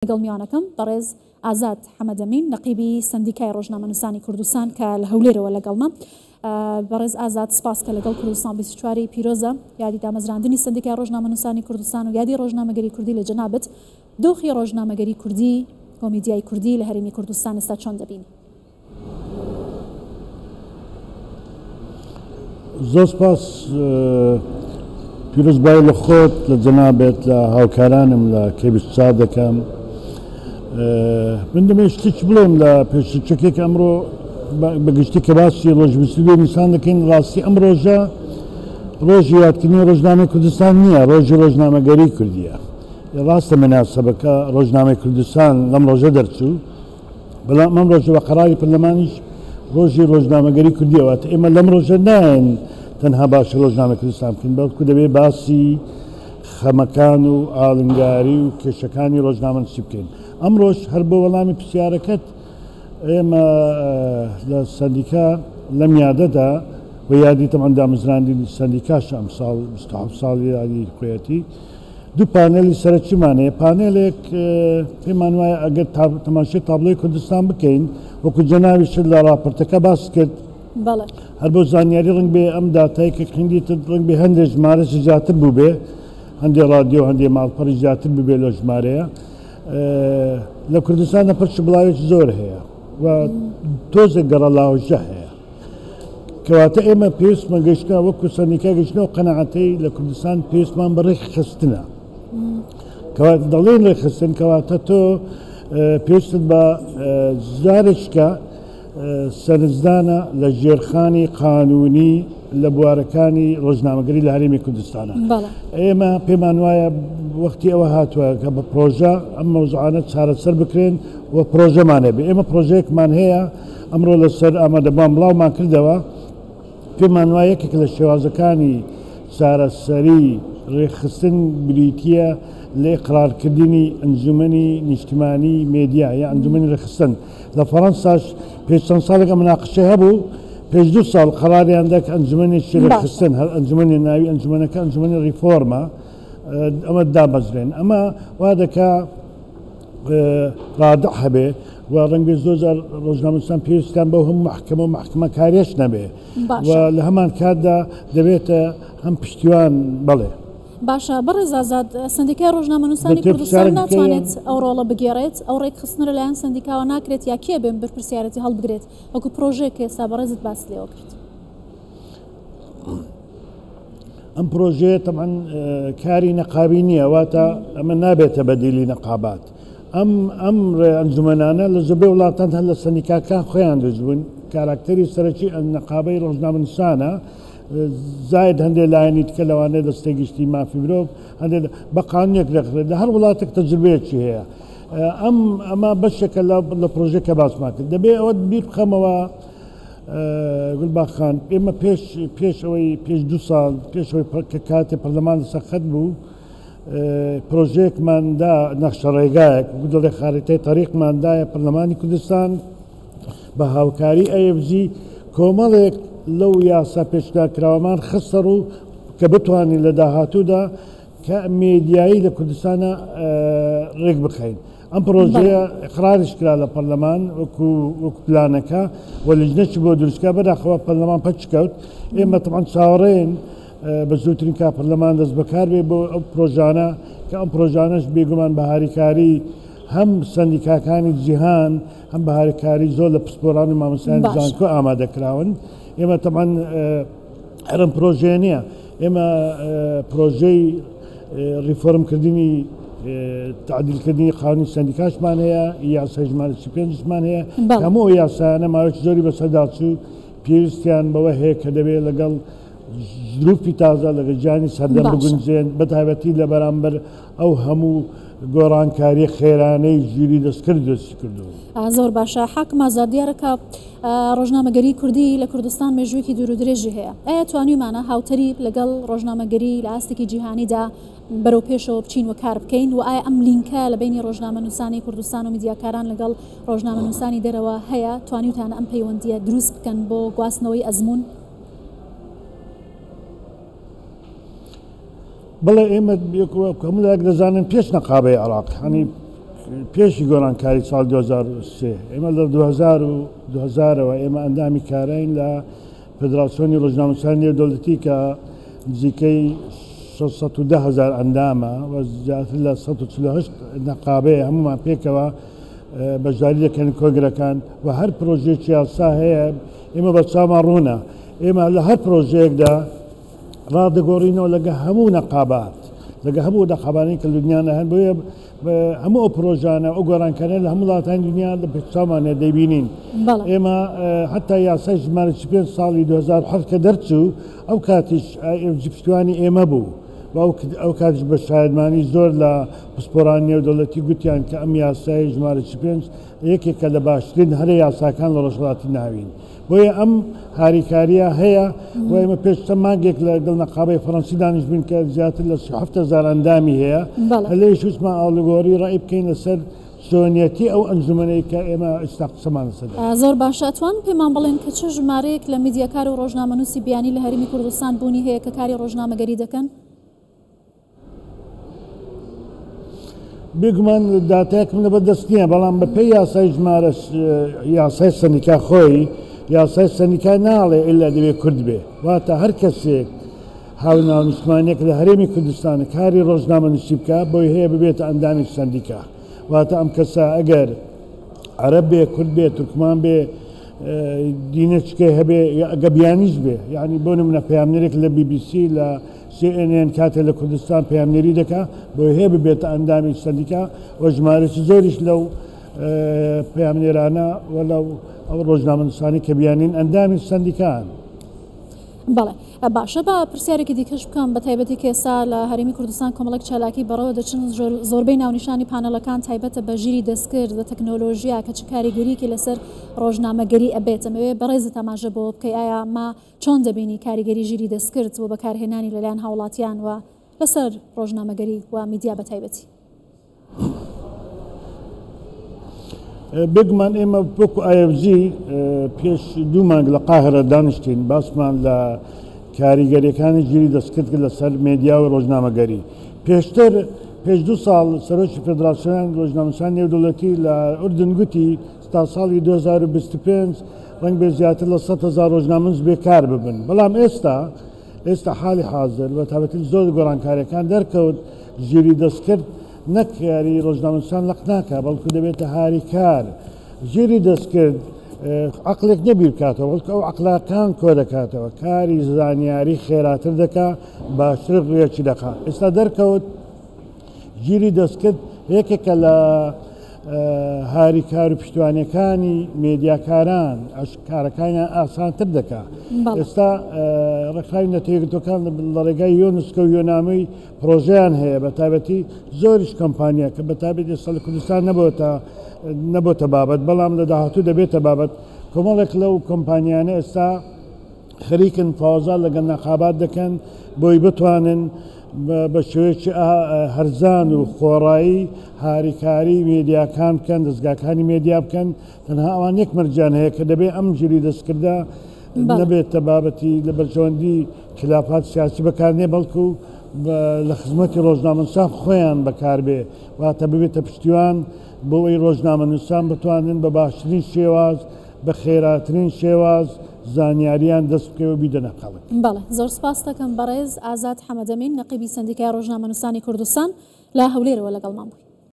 لەگەڵ میوانەکەم بەڕێز ئازاد حەمەدەمین نەقیبی سەندیکای ڕۆژنامەنووسانی کوردستان کە لە هەولێرەوە لەگەڵمە. بەڕێز ئازاد سپاس کە لەگەڵ کوردستان 24 ی پیرۆزە یادی دامەزراندنی سەندیکای ڕۆژنامەنووسانی کوردستان و یادی ڕۆژنامەگەری کوردی لە جەنابت دۆخی ڕۆژنامەگەری کوردی و میدیای کوردی لە هەرێمی کوردستان ئێستا چۆن دەبینی؟ زۆر سپاس پیرۆزبایی لە خۆت لە جەنابت لە هاوکارانم لە کەبیسچا دەکەم من دەمێ شتێک بڵێم لە پێشچەکێک ئەمڕۆ بەگشتی کە باسی ڕۆژ 22 نیسان دەکەین ڕاستی ئەم ڕۆژە ڕۆژی یادکردنی ڕۆژنامەی کوردستان نییە ڕۆژی ڕۆژنامەگەری کوردیە ڕاستە مناسبەکە ڕۆژنامەی کوردستان لەم ڕۆژە دەرچوو بەڵام ئەم ڕۆژە بە قەراری پەرلەمانیش ڕۆژی ڕۆژنامەگەری کوردیە واتە ئێمە لەم ڕۆژە نایەن تەنها باسی ڕۆژنامە کوردستان بکەین بەڵکو دەبێ باسی خەمەکان و ئاڵنگاری و کێشەکانی ڕۆژنامەنووسی بکەین ئەمڕۆش هەر بۆ وەڵامی پرسیارەکەت ئێمە لە سەندیکا لەم یادەدا و یادی تەمان دامەزراندنی سەندیکاش ئەمساڵ 27 ساڵی یادی خۆیەتی دوو پانێلی سەرەکیمان هەیە، پانێلێک پێمان وایە ئەگەر تەماشای تابلۆی کوردستان بکەین وەکو جەنابیشت لە ڕاپۆرتەکە باست کرد، هەر بۆ زانیاری ڕەنگ بێ ئەم داتای کە خوێندیتت ڕەنگ بێ هەندێک ژمارەشی زیاتر بووبێ، هەندێ ڕادیۆ هەندێ ماڵپەڕی زیاتر ببێ لەو ژمارەیە. لە کوردستاندا پرچ و بڵاوێکی زۆر هەیە و تۆزێک گەڕەلاوژە هەیە. کەواتە ئێمە پێویستمان گەیشتە وەکو سەندیکا گەیشتنەوە قەناعەتەی لە کوردستان پێویستمان بە ڕێکخستنە. کەواتە دەڵێن ڕێکخستن کەواتە تۆ پێویستت بە جارێکە سەرنجدانە لە ژێرخانی قانونی لە بوارەکانی ڕۆژنامەگەری لە هەرێمی کوردستانە. ئێمە پێمان وایە وەختی ئەوە هاتووە کە بە پرۆژە ئەم مەوزوعانە چارەسەر بکرێن و پرۆژەمان هەبێ. ئێمە پرۆژەیەکمان هەیە ئەمڕۆ لەسەر ئامادەبووان بڵاومان کردەوە، پێمان وایە یەکێک لە شێوازەکانی چارەسەری ڕێکخستن بریتییە لە ئیقرارکردنی ئەنجومەنی نیشتمانی مێدیا یا ئەنجومەنی ڕێکخستن. لە فەڕەنساش پێش چەند ساڵێک ئەم مناقشەی هەبوو، پێش دوو ساڵ قەراریان دا کە ئەنجومەنێکی ڕێکخستن، هەر ئەنجومەنێ ناوی ئەنجومەنەکە ئەنجومەنی ڕیفۆرمە، ئەمە دابەزرێن. ئەمە وا دەکا ڕادع هەبێ و ڕەنگبێ زۆر جار ڕۆژنامەنووسان پێویستیان بەو هەموو مەحکەمە و مەحکەمەکاریەش نەبێ و لە هەمان کاتدا دەبێتە هەم پشتیوان بەڵێ. باشە بەڕێز ئازاد سەندیکای ڕۆژنامەنووسانی کوردستان ناتوانێت ئەو ڕۆڵە بگێڕێت ئەو ڕێکخستنە لەلایەن سەندیکاوە ناکرێت یا کێ بێم بەرپرسیارەتی هەڵبگرێت وەکو پرۆژەیەک کە ئێستا بەڕێزت باست لێوە کرد؟ ئەم پرۆژەیە تەبعەن کاری نەقابی نییە واتە ئەمە نابێتە بەدیلی نەقابات ئەم ئەم ڕێ ئەنجومەنانە لە زۆربەی وڵاتان هەر لە سەندیکاکان خۆیان دروست بوون کاراکتەری سەرەکی نەقابەی ڕۆژنامەنووسانە زاید هەندێک لایەنی تکە لەوانەیە دەستەی گشتی مافی مرۆڤ هەندێک بە قانونێک ڕێکخرێت لە هەر وڵاتێک تەجروبەیەکی هەیە ئەم ئەمە بەشێکە لە پرۆژەی کە باسمان کرد دەبێ ئەوە بیر بخەمەوە گولباخ خان، ئێمە پێش پێش ئەوەی پێش دوو ساڵ پێش ئەوەی کە کاتێ پەرلەمان لەسەر خەت بوو پرۆژەیەکمان دا نەخشە ڕێگایەک وەکو دەڵێ خاریتەی تەریقمان دایە پەرلەمانی کوردستان بە هاوکاری AFG کۆمەڵێک لەو یاسا پێشنیارکراوەمان خستە ڕوو کە بتوانین لە داهاتوودا کە مێدیایی لە کوردستانە ڕێک بخەین. ئەم پڕۆژەیە ئیقراریش کرا لە پەرلەمان وەکو وەکو پلانەکە و لیژنەشی بۆ دروست کرا، بەداخەوە پەرلەمان پەک کەوت. ئێمە تەبعەن چاوەڕێین بە زووترین کات پەرلەمان دەست بەکار بێ بۆ ئەو پرۆژانە کە ئەم پرۆژانەش بێگومان بە هاریکاری هەم سەندیکاکانی جیهان هەم بە هاریکاری زۆر لە پسپۆران و مامۆستایانی زانکۆ ئامادە کراون. ئێمە تەبعەن هەر ئەم پرۆژەیە نییە، ئێمە پرۆژەی ڕیفۆرمکردنی تعدیلکردنی قانونی سەندیکاشمان هەیە، یاسای ژمارە 35شمان هەیە، هەموو ئەو یاسایانە ماوەیەکی زۆری بەسەردا چوو، پێویستیان بەوە هەیە کە دەبێت لەگەڵ زروفی تازە لەگەڵ ژیانی سەردەم بگونجێن، بەتایبەتی لە بەرامبەر ئەو هەموو گۆڕانکاریە خێرانەی ژیری دەستکرد دروستی کردوون. زۆر باشە حاکم ئازاد، دیارە کە ڕۆژنامەگەری کوردی لە کوردستان مێژوویەکی دوور و درێژی هەیە، ئایا توانیومانە هاوتەریب لەگەڵ ڕۆژنامەگەری لە ئاستێکی جیهانیدا بەرەو پێشەوە بچین و کار بکەین و ئایا ئەم لینکە لە بەینی ڕۆژنامەنووسانی کوردستان و میدیاکاران لەگەڵ ڕۆژنامەنووسانی دەرەوە هەیە؟ توانیوتانە ئەم پەیوەندییە دروست بکەن بۆ گواستنەوەی ئەزموون؟ بەڵێ ئێمە هەموو لایەک دەزانن پێش نەقابەی عێراق هەنی پێشی گۆڕانکاری ساڵ 2003 ئێمە لە 2000ەوە ئێمە ئەندامی کاراین لە فدراسیۆنی ڕۆژنامەنووسانی نێودەوڵەتی کە نزیکەی 610 هەزار ئەندامە و زیاتر لە 148 نەقابەیە، هەمومان پێکەوە بەشداری دەکەن کۆنگرەکان و هەر پرۆژەیەکی یاسا هەیە ئێمە بە چاومان ڕوونە. ئێمە لە هەر پرۆژەیەکدا ڕادەگۆڕینەوە لەگە هەموو نەقابات، لەگە هەموو نەقابانەی کە دنیادا هەن، بۆیە هەموو ئەو پرۆژانە ئەو گۆڕانکارییە لە هەموو وڵاتانی دنیا لە پێشچاومان هەیە دەیبینین. ئێمە حتا یاسای ژمارە 45 ساڵی 2007 کە دەرچوو ئەو کاتیش IFG پشتیوانی ئێمە بوو و ئەو کاتیش بە شایەدمانی زۆر لە پسپۆرانی نێودەوڵەتی گوتیان کە ئەم یاسای ژمارە 45 یەکێکە لە باشترین هەرە یاساکان لە ڕۆژهەڵاتی ناوین. بۆیە ئەم هاریکاریە هەیە و ئێمە پێش چەند مانگێک لەگەڵ نەقابەی فەڕەنسی دانیشتبووین کە زیاتر لە 37 هەزار ئەندامی هەیە. لێیش وتمان ئاڵوگۆڕی ڕای بکەین لەسەر چۆنیەتی ئەو ئەنجومەنەی کە ئێمە ئێستا قسەمان لەسەر دەکەین. زۆر باشە، ئەتوانن پێمان بڵێن کە چ ژمارەیەک لە میدیاکار و ڕۆژنامەنووسی بیانی لە هەرێمی کوردستان بوونی هەیە کە کاری ڕۆژنامەگەری دەکەن؟ بێگومان داتایەکم لەبەر دەست نییە، بەڵام بەپێی یاسای ژمارە یاسای سەندیکا خۆی، یاسای سەندیکا ناڵێ ئیلا دەبێ کورد بێ، واتە هەر کەسێک هاوناونیشتمانیەک لە هەرێمی کوردستان کاری ڕۆژنامەنووسی بکا بۆی هەیە ببێتە ئەندامی سەندیکا. واتە ئەم کەسە ئەگەر عەرەب بێ، کورد بێ، تورکمان بێ، دینەچکەی هەبێ، ئەگە بیانیش بێ، یعنی بۆ نمونە پەیامنێرێک لە بی بی سی لە سی ئێن ئێن کاتێ لە کوردستان پەیامنێری دەکا بۆی هەیە ببێتە ئەندامی سەندیکا و ژمارەی زۆریش لەو پەیامنێرانە و لەو ئەو ڕۆژنامەنووسانەی کە بیانین ئەندامی سەندیکان. بەڵێ باشە، با پرسیارێکی دیکەش بکەم، بە تایبەتی کە ئێستا لە هەرێمی کوردستان کۆمەڵێک چالاکی بەڕێوە دەچن، زۆربەی ناونیشانی پانێڵەکان تایبەتە بە ژیری دەستکرد و تەکنۆلۆژیا کە چ کاریگەریەکی لەسەر ڕۆژنامەگەری ئەبێت. ئەمەوێ بەڕێزت ئاماژە بەوە بکەی ئایا ما چۆن دەبینی کاریگەری ژیری دەستکرد و بەکارهێنانی لەلایەن هاوڵاتیان و لەسەر ڕۆژنامەگەری و میدیا بە تایبەتی؟ بێگومان ئێمە وەکو IFG پێش دوو مانگ لە قاهرە دانیشتین، باسمان لە کاریگەریەکانی ژیری دەستکرد کرد لەسەر مێدیا و ڕۆژنامەگەری. پێشتر پێش دوو ساڵ سەرۆکی فێدراسیۆن ڕۆژنامەنووسانی نێودەوڵەتی لە ئوردن گوتی تا ساڵی 2025 ڕەنگ بێ زیاتر لە 100 هەزار ڕۆژنامەنووس بێکار ببن، بەڵام ئێستا ئێستا حالی حاضر بە تایبەتی زۆر گۆڕانکاریەکان دەرکەوت ژیری دەستکرد نەک یاری ڕۆژنامەنووسان لەق ناکا، بەڵکو دەبێتە هاریکار. ژیری دەستکرد عەقڵێک نەبیر بکاتەوە، بەڵکو ئەو عەقڵاکان کۆ دەکاتەوە، کاری زانیاری خێراتر دەکا، باشتر ڕێکی دەخا. ئێستا دەرکەوت ژیری دەستکرد یەکێکە لە هاریکار و پشتیوانەکانی مێدیاکاران، کارەکانیان ئاسانتر دەکا. ئێستا ڕێکخراوی نەتەوە یەکگرتووەکان لە ڕێگای یۆنسکۆ و یۆنامی پرۆژەیان هەیە، بە تایبەتی زۆریش کۆمپانیا کە بە تایبەت ئێستا لە کوردستان نەبۆتە بابەت، بەڵام لە داهاتوو دەبێتە بابەت. کۆمەڵێک لەو کۆمپانیانە ئێستا خەریکن فاوەزا لەگەڵ نەقابات دەکەن بۆی بتوانن بە شێوەیەکی هەرزان و خۆڕایی هاریکاری مێدیاکان بکەن، دەزگاکانی مێدیا بکەن. تەنها ئەوان یەک مەرجیان هەیە کە دەبێت ئەم ژیری دەستکردە نەبێتە بابەتی لە بەرژەوەندی خلافات سیاسی بەکارنێ، بەڵکو لە خزمەتی ڕۆژنامەنووسان خۆیان بەکاربێ، واتە ببێتە پشتیوان بۆ ئەوەی ڕۆژنامەنووسان بتوانن بە باشترین شێواز، بە خێراترین شێواز زانیاریان دەست بکەوێ و بیدەنە خەڵک. بەڵێ زۆر سپاست دەکەم بەڕێز ئازاد حەمەدەمین نەقیبی سەندیکای ڕۆژنامەنووسانی کوردستان لە هەولێرەوە لەگەڵمان بووی.